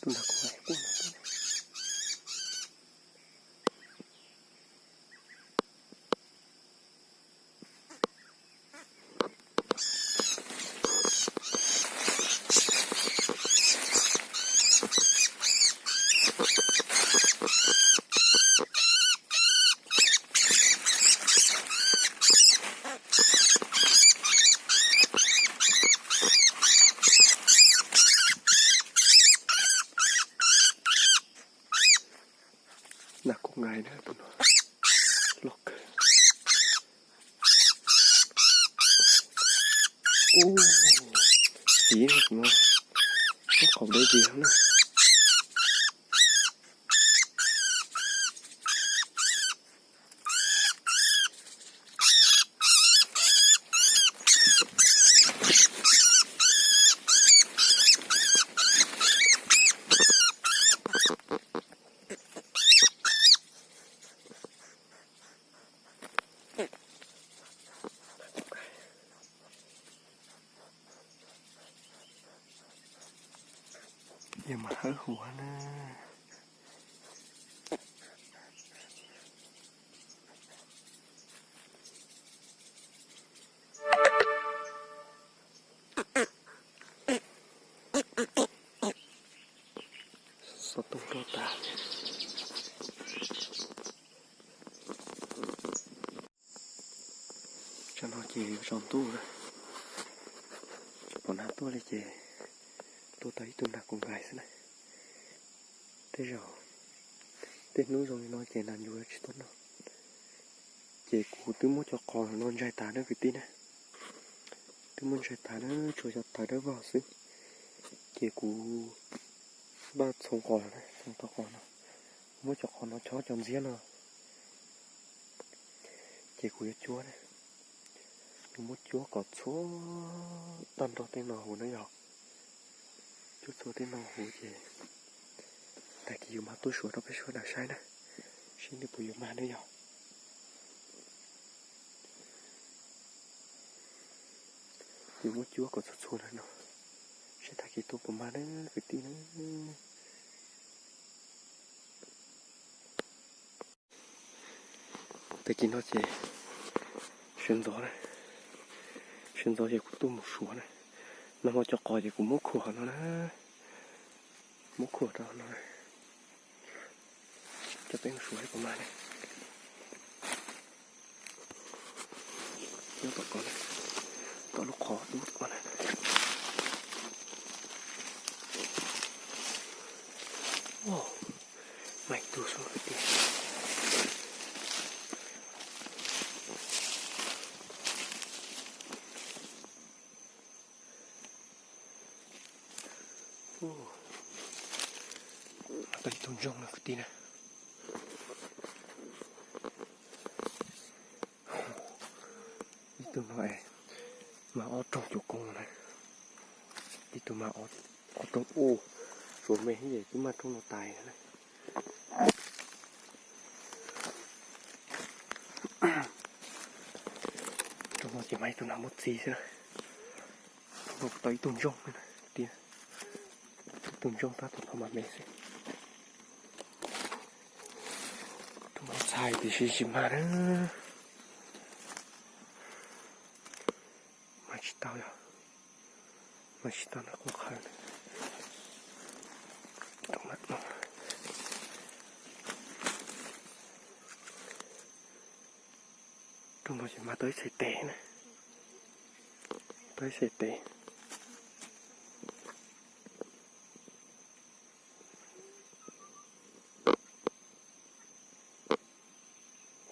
Nag kaus nqais quaj. Nag kaus nqais na, tus no loj kawg. Ub, tiv no, muab qhov deb tiv na. Yog mas hawb huv na. Xov tooj roj tas. Tsam no ces yuav tsaus ntuj na, tsis pom nag tuaj li ces tua tau ib tug nag kaus nqais xwb na. Tej zaum, tej hnub zoo li no ces nag ncuav tsis tuaj noj. Ces kuv twb muab cov qos no ntsaig tas na kwv tij na. Twb muab ntsaig tas na, tshuav cov taws dawb vog xwb. Ces kuv npaj txhoov qos na, txhoov tau qos no, muab cov qos no chob cov ntxiab no. Ces kuv yuav cuab na, kuv muab cuab kom txhua tag nrho tej no huv na yog. Cuab txhua tej no huv ces tag kis yus mam tuaj suav rau peb sawv daws saib na, seb nws puas yuav mag na yog. Yus muab cuab kom txhua txhua na no, seb tag kis tuaj puas mag na kwv tij na. Tag kis no ces sawv ntxov na, sawv ntxov ces kuv tuaj mus suav na. Nag hmo cov qos ces kuv muab khuam no na, muab khuam rau no. Cov peb mus suav puas mag ne. Nyob tom ko, tom lub qhov dub tom ko na. Mag ib tug xwb kwv tij. Tau ib tug ntsoog no kwv tij na. Ib tug no es mas ob rooj cuam koos na. Ib tug mas ob rooj u, suav me thiab ces twb mag rooj no tas na. Rooj no ces mas ib tug nag muaj txiv xwb na. Rooj no kuv tau ib tug ntsoog na, ib tug ntsoog tab tom phom mas me xwb. Rooj no txhais tiam sis tsis mag na. Mag tsis tau yog, mag tsis tau nag quaj qhawv. Rooj no ces mag tau ib txhais tes na, tau ib txhais tes.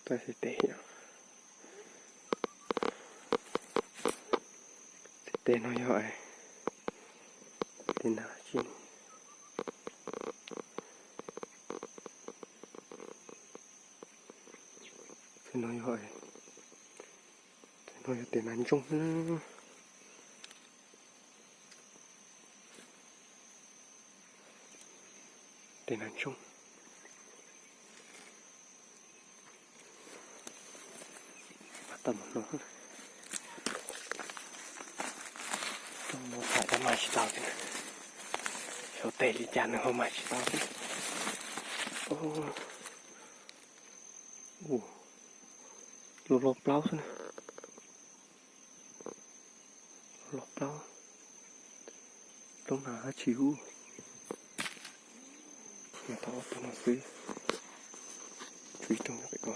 Tau ib txhais tes, txhais tes no yog tes nag tsi, txhais no yog, txhais no yog tes nag ntsoog. Tes nag ntsoog. Tau mus no, rooj no txhais tab mag tsis tau thiab. Tau tes li cas nws ho mas tsis tau xwb. Ua, loj loj plaub xwb na. Loj plaub, plaub nas dab tsi ub. Tau ob tug no xwb. Tshuav ib rooj no pem ko.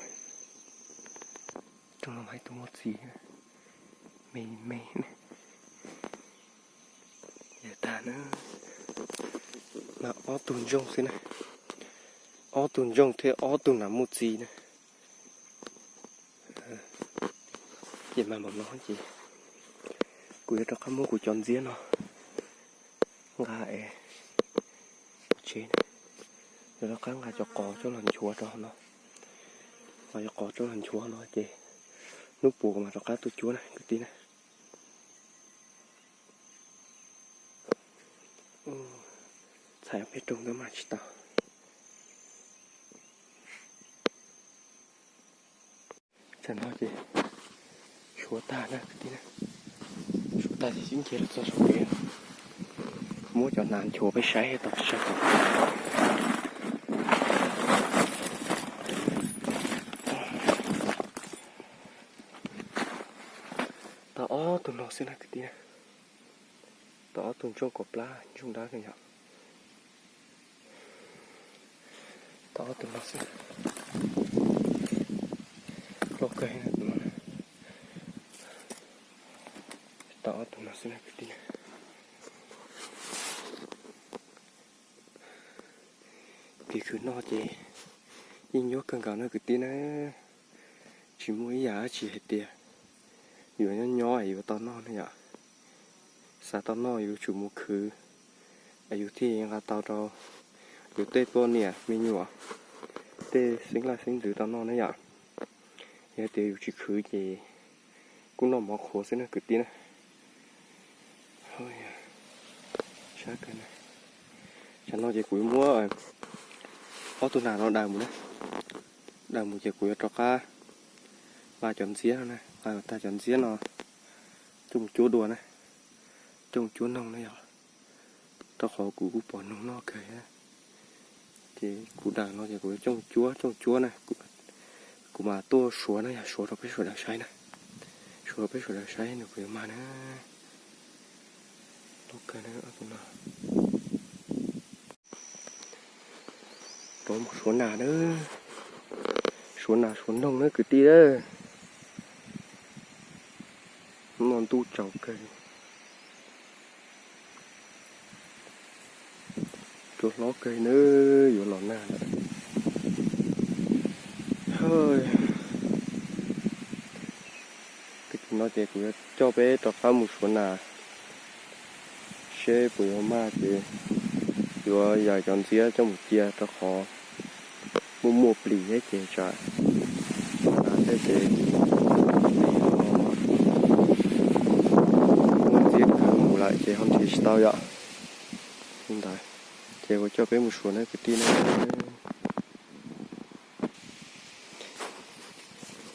Rooj no mas ib tug muaj txiv me me ne. Yog tag na, mas ob tug ntsoog xwb na. Ob tug ntsoog thiab ob tug nas muaj txiv na. Ces mas npaum no ces kuv yuav rov qab muab kuv cov ntxiab no nqa es tsev na. Yuav rov qab nqa cov qos coj los nchuav rau no. Nqa cov qos coj los nchuav no ces hnub puas mas rov qab tuaj cuab na kwv tij na. Txhais peb rooj ntawd mas tsis tau. Tsam no ces suav tag na kwv tij na. Suav tag ces sib nce los txog saum kev. Muab cov nas nchuav peb saib tau tsis tau. Tau ob tug no xwb na kwv tij na. Tau ob tug ntsoog kaum plab ntsoog dawb no yom. Tau ob tug no xwb. Loj kawg tus no. Tau ob tug no xwb na kwv tij. Kev khwv noj ces yeej nyuaj kawg nkaus na kwv tij na. Tsis muaj ib yam dab tsi hais tias yuav nyob nyob es yuav tau noj ne yom. Xav tau noj yuav tsum mus khwv, es yus thiaj nqa tau rau yus tej poj niam me nyuam, tej xeeb leej xeeb ntxwv tau noj ne yom. Yog tias yus tsis khwv ces kuj noj mov qhuav xwb na kwv tij na. Tsam no ces kuv yuav muab ob tug nas no daws mus na. Daws mus ces kuv yuav rov qab nqa cov ntxiab no na, nqa tag cov ntxiab no coj mus cuab dua na, coj mus cuab noog na yom. Rau qhov kuv kuj pom noog noj kawg. Ces kuv daws no ces kuv yuav coj mus cuab, coj mus cuab na, kuv mam tuaj suav na yom, suav rau peb sawv daws saib na. Suav rau peb sawv daws saib nws puas yuav mag na. Loj kawg na. Rov mus suav nas na, suav nas suav noog na kwv tij na. Hnub no ntuj tsaus kawg, cua hlob kawg na, yuav los nag lawm. Tag kis no ces kuv yuav coj peb rov qab mus suav nas, seb puas yuav mag ces yuav yais cov ntxiab coj mus cia rau qhov muaj muaj plis thiab ces tsam nas thiab ces plis ho muaj ntxiab kawg mus lawm ces ho nrhiav tsis tau yom. Li ntawd ces kuv coj peb mus suav na kwv tij na.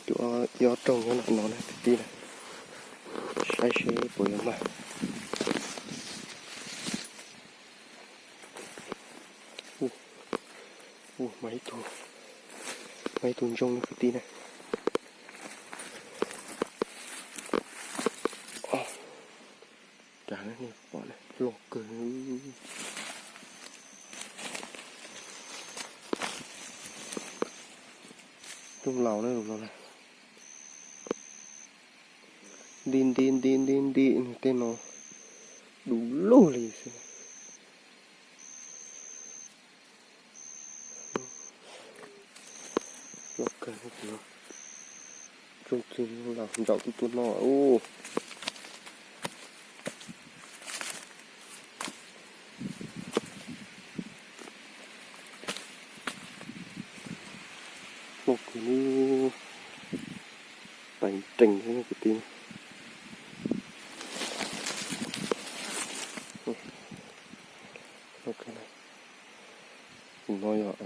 Cua ib ob rooj nyob no na kwv tij na, saib seb puas yuav mag. Ua, ua, mag ib tug ntsoog na kwv tij na. Cas nej pom loj kawg, coob laus na no. Nti nti nti nti nti nws tej no du lug li xwb. Loj kawg, tsooj txwg los nraum twb tuaj noj ub. Loj kawg li, tais nrees xwb kwv tij. Loj kawg na. No yog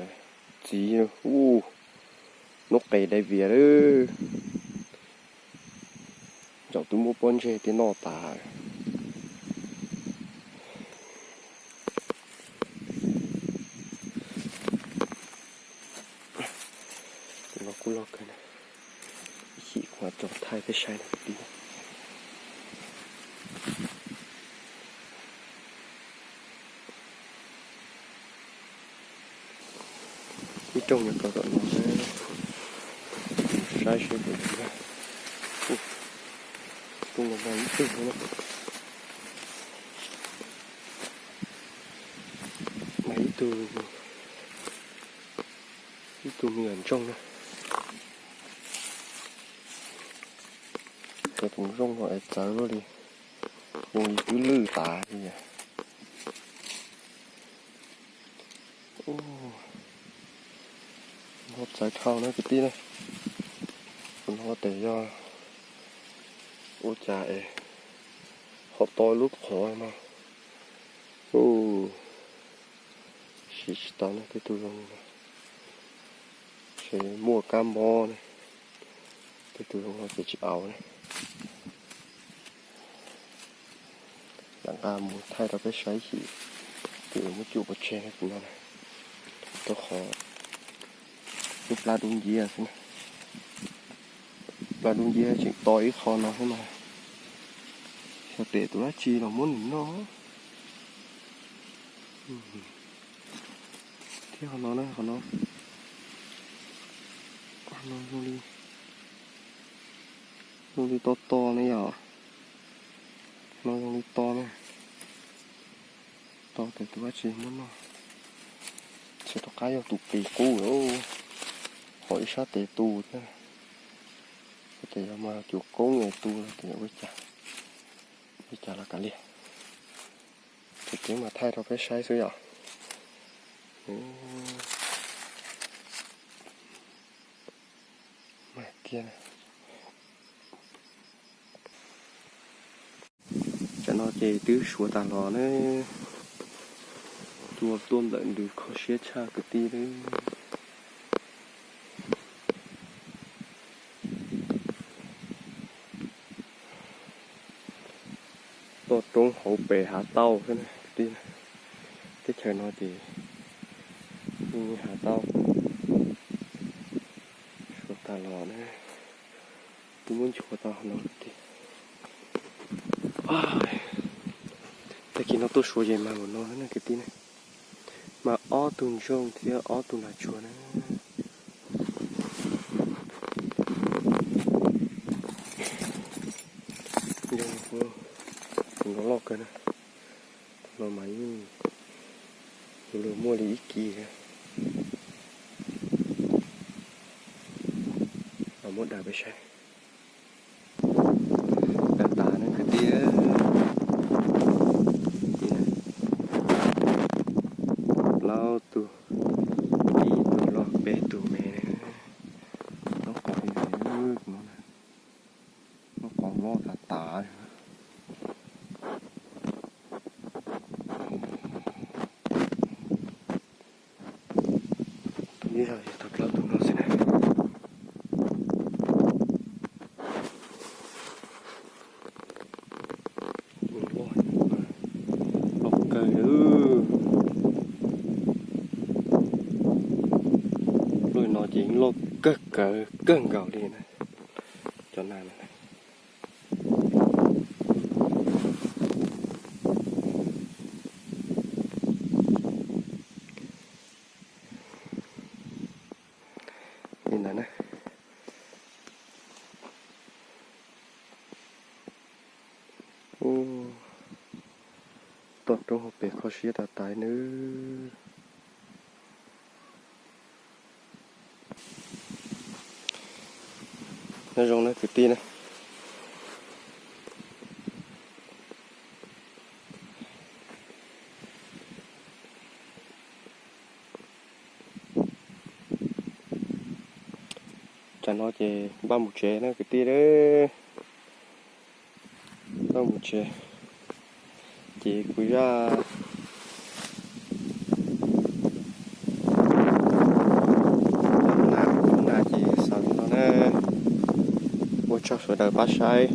txiv, ub, noob qes dai vias lawm. Nraum twb muab pob ntseg tej noj tas. Loj kawg na, ib chim kuv mam tso thaij peb saib na kwv tij. Ib rooj nyob rau tom no, saib seb puas yog. Rooj no mas ib tug na, mas ib tug, ib tug me nyuam ntsooj na. Cov tus ntsooj no es txawv luaj li, zoo li twb lwj tas li. Ub, no txawv dhau na kwv tij na. Kuv hnov tias yog ua cas es ho to lub qhov no. Ub, siv tsis tau na, tej tug zoo li no ces muaj kab mob na, tej tug zoo no ces tsis aus na. Lam nqa mus thaij rau peb saib xyov muab cuam pov tseg no na, rau qhov lub plab dub nciab xwb na. Plab dub nciab tseem to ib qho no xwb mas, xyov tes tus dab tsi los muab nws noj. Thiab qhov no na, qhov no, qhov no zoo li, zoo li to to ne yom. Qhov no zoo li to na, to tes tus dab tsi muab noj. Ces tom qab yog tus plis qub, qhov ib sab tes tu thiab. Ces yog mas cuam koob es tu no ces ua cas, ua cas los kav liam. Ces kuv mas thaij rau peb saib xwb yom. Mas kiag na. Tam no ces twb suav tas los ne, cua tuaj nplawm ntws kho siab tshaj kwv tij lawm. Toj roob hauv pes hav tauj xwb na kwv tij. Teb chaws no ces yeej hav tauj. Suav tas los na, twb muab nchuav tau no kwv tij. Tag kis no tuaj suav ces mag npaum no na kwv tij na. Mag ob tug ntsooj thiab ob tug nas tsuag na. Ntsooj no kuj loj kawg na. Tus no mas yeej yuav luag muaj li ib kis. Los muab daws peb saib. Daws tas ne kwv tij. Plaub tug, ib tug loj peb tug me ne. Lub qhov li no, lub qhov loj tas tas. Ib zaug ces tau plaub tug no xwb na. Loj kawg li. Lub no ces loj kawg kawg kawg nkaus li na. Cov nas no. Li ntawd na. Ub, toj roob hauv pes kho siab tas tas nawb. Nyob zoo na kwv tij na. Tsam no ces npaj mus tsev na kwv tij. Npaj mus tsev. Ces kuv zaj na, kuv na ces xaus li no na. Ua tsaug sawv daws pab saib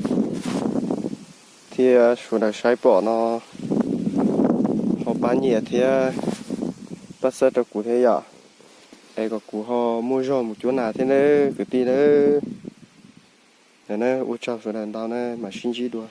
thiab sawv daws saib pom no ho pab nyiam thiab pab xab rau kuv thiab yom. Es kom kuv ho muaj zog mus cuab nas thiab nawb kwv tij nawb. Ua tsaug sawv daws ntau na, mam sib ntsib dua.